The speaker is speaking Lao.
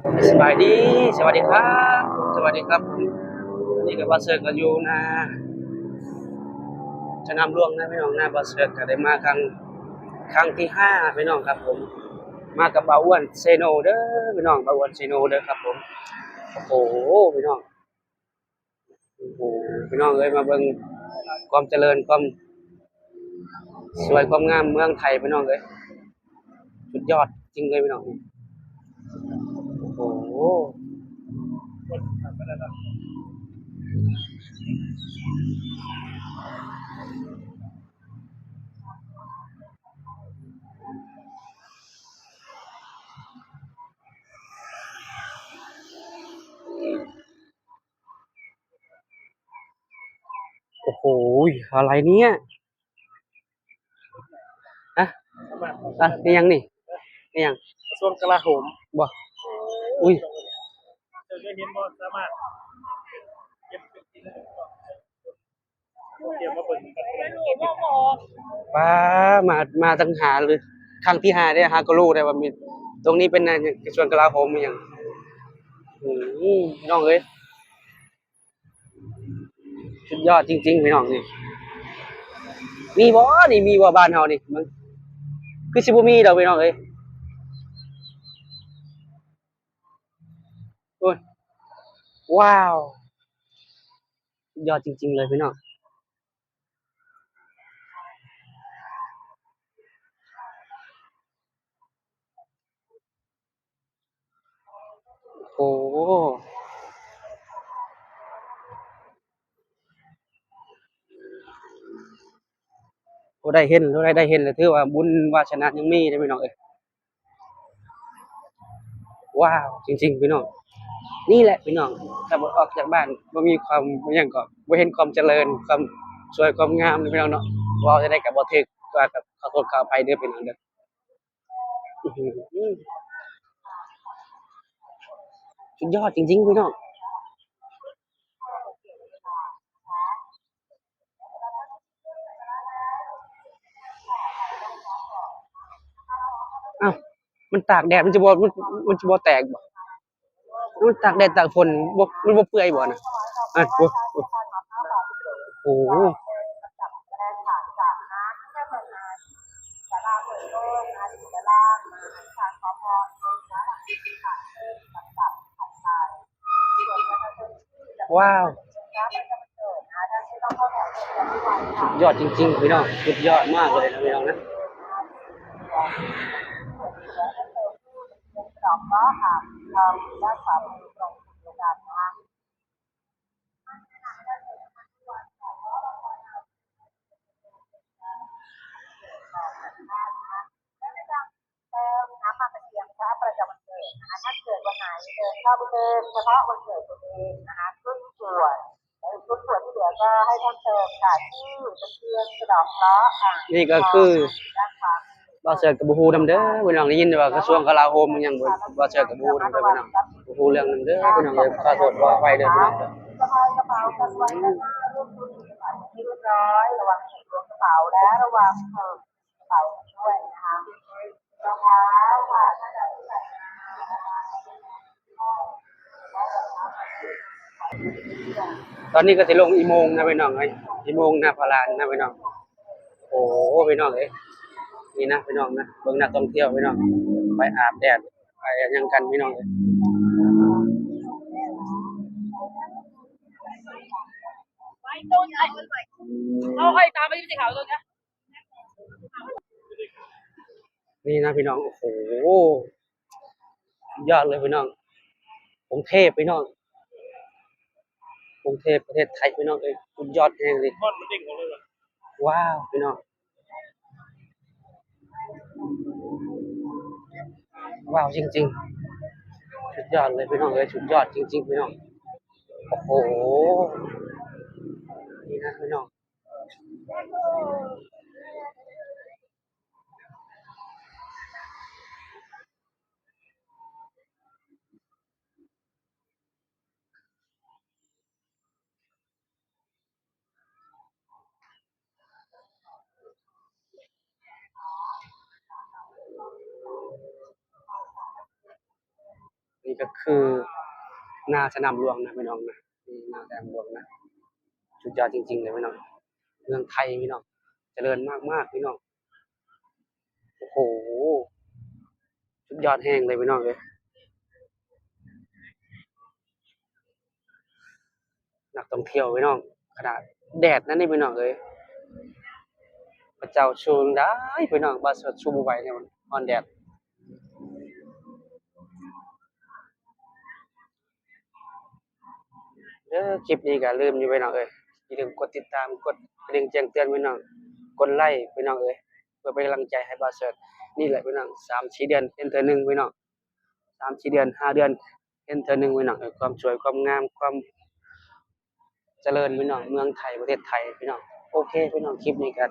ສະບາຍດີ ສະຫວັດດີຄັບ ສະຫວັດດີຄັບ. ອັນນີ້ກໍບ່າວເສີກກໍຢູ່ໜ້າສະໜາມຫຼວງນະພີ່ນ້ອງນະ. ບ່າວເສີກກໍໄດ້ມາຄັ້ງ ຄັ້ງທີຫ້າພີ່ນ້ອງຄັບຜົມ. ມາກັບບ່າວອ້ວນເຊໂນເດີພີ່ນ້ອງ ບ່າວອ້ວນເຊໂນເດີຄັບຜົມ. ໂອ້ໂຫ ພີ່ນ້ອງ ໂອ້ໂຫ ພີ່ນ້ອງເອີຍ ມາເບິ່ງຄວາມຈະເລີນ ຄວາມສວຍຄວາມງາມເມືອງໄທພີ່ນ້ອງເອີຍ ສຸດຍອດຈິງເລີຍພີ່ນ້ອງ. ໂອ້ໂຫ ໂອ້ໂຫ ອະໄລເນີ້ຍ? ຮະ? ອ່ະ ອີ່ຫຍັງນີ້? ອີ່ຫຍັງ? ກະຊວງກະລາໂຫມບໍ? ອຸ້ຍ ເຈົ້າເຄີຍເຫັນບໍ່? ສາມາດເກັບເປັນທີ່ລະລຶກ ເກັບມາເບິ່ງນຳກັນ. ປ້າ ມາ ມາຕັ້ງຫາ ຄັ້ງທີຫ້າເດ້ ຫາກໍຮູ້ໄດ້ວ່າມີ ຕົງນີ້ເປັນ ກະຊວງກະລາໂຫມອີ່ຫຍັງ. ອືມ ພີ່ນ້ອງເອີຍ ສຸດຍອດຈິງໆ ພີ່ນ້ອງນີ້. ມີບໍ່ນີ້ ມີບໍ່ບ້ານເຮົານີ້? ມັນຄືຊິບໍ່ມີດອກພີ່ນ້ອງເອີຍ. ໂອ້ຍ ວ້າວ ສຸດຍອດຈິງໆ ເລີຍພີ່ນ້ອງ. ໂອ້ ຜູ້ໃດເຫັນ ຜູ້ໃດໄດ້ເຫັນ ຖືວ່າບຸນວາສະໜາຍັງມີເດ້ພີ່ນ້ອງເອີຍ. ວ້າວ ຈິງໆ ພີ່ນ້ອງ. ນີ້ແຫຼະພີ່ນ້ອງ ຖ້າບໍ່ອອກຈາກບ້ານ ບໍ່ມີຄວາມ ຫຍັງກໍ ບໍ່ເຫັນຄວາມຈະເລີນ ຄວາມສວຍຄວາມງາມເນາະພີ່ນ້ອງເນາະ. ເວົ້າຈັ່ງໃດກໍບໍ່ຖືກ ກໍ ກໍຂໍໂທດຂໍອະໄພເດີພີ່ນ້ອງເດີ. ອື້ຫື ສຸດຍອດຈິງໆ ພີ່ນ້ອງ. ອ້າວ ມັນຕາກແດດ ມັນຈະບໍ່ ມັນ ມັນຈະບໍ່ແຕກບໍ່? ມັນຕາກແດດຕາກຝົນ ບໍ່ ມັນບໍ່ເປື່ອຍບໍ່ນະ? ອັນ ໂອ້ ໂອ້ ໂອ້ ວ້າວ ສຸດຍອດຈິງໆ ພີ່ນ້ອງ ສຸດຍອດມາກເລີຍນະພີ່ນ້ອງນະ. ນີ້ກໍຄື ບ່າວເສີກກໍບໍ່ຮູ້ນຳເດີພີ່ນ້ອງ ໄດ້ຍິນແຕ່ວ່າກະຊວງກະລາໂຫມອີ່ຫຍັງ ບ່າວເສີກກໍບໍ່ຮູ້ນຳເດີພີ່ນ້ອງ ບໍ່ຮູ້ເລື່ອງນຳເດີພີ່ນ້ອງເອີຍ. ຂໍໂທດຂໍອະໄພເດີພີ່ນ້ອງ. ຕອນນີ້ກໍຊິລົງອີ່ໂມງນະພີ່ນ້ອງເອີຍ ອີ່ໂມງນະພະລານນະພີ່ນ້ອງ. ໂອ້ ພີ່ນ້ອງເອີຍ ນີ້ນະພີ່ນ້ອງນະ ເບິ່ງນັກທ່ອງທ່ຽວພີ່ນ້ອງ ໄປອາບແດດ ໄປຫຍັງກັນພີ່ນ້ອງເອີຍ. ນີ້ນະພີ່ນ້ອງ ໂອ້ໂຫ ສຸດຍອດເລີຍພີ່ນ້ອງ ກົງເທບພີ່ນ້ອງ ກົງເທບປະເທດໄທພີ່ນ້ອງເອີຍ ສຸດຍອດແຮງເລີຍ. ວ້າວ ພີ່ນ້ອງ ວ້າວຈິງໆ ສຸດຍອດເລີຍພີ່ນ້ອງເອີຍ ສຸດຍອດຈິງໆ ພີ່ນ້ອງ. ໂອ້ໂຫ ນີ້ນະພີ່ນ້ອງ. ນີ້ ກໍຄືໜ້າສະໜາມຫຼວງນະພີ່ນ້ອງນະ ນີ້ໜ້າສະໜາມຫຼວງນະ ສຸດຍອດຈິງໆເລີຍພີ່ນ້ອງ. ເມືອງໄທພີ່ນ້ອງ ຈະເລີນມາກໆພີ່ນ້ອງ. ໂອ້ໂຫ ສຸດຍອດແຮງເລີຍພີ່ນ້ອງເອີຍ. ນັກທ່ອງທ່ຽວພີ່ນ້ອງ ຂະໜາດແດດນັ້ນນີ້ພີ່ນ້ອງເອີຍ ພະເຈົ້າ ສູ້ໄດ້ພີ່ນ້ອງ ບ່າວເສີດສູ້ບໍ່ໄຫວແນວຮ້ອນແດດເດີ. ຄລິບນີ້ກໍລືມຢູ່ພີ່ນ້ອງເອີຍ ຢ່າລືມກົດຕິດຕາມ ກົດກະດິ່ງແຈ້ງເຕືອນພີ່ນ້ອງ ກົດໄລພີ່ນ້ອງເອີຍ ເພື່ອເປັນກຳລັງໃຈໃຫ້ບ່າວເສີດ. ນີ້ແຫຼະພີ່ນ້ອງ ສາມສີ່ເດືອນເຫັນເທື່ອໜຶ່ງພີ່ນ້ອງ ສາມສີ່ເດືອນ ຫ້າເດືອນເຫັນເທື່ອໜຶ່ງພີ່ນ້ອງເອີຍ ຄວາມສວຍ ຄວາມງາມ ຄວາມ ຈະເລີນພີ່ນ້ອງ ເມືອງໄທ ປະເທດໄທພີ່ນ້ອງ. ໂອເຄພີ່ນ້ອງ ຄລິບນີ້ກໍ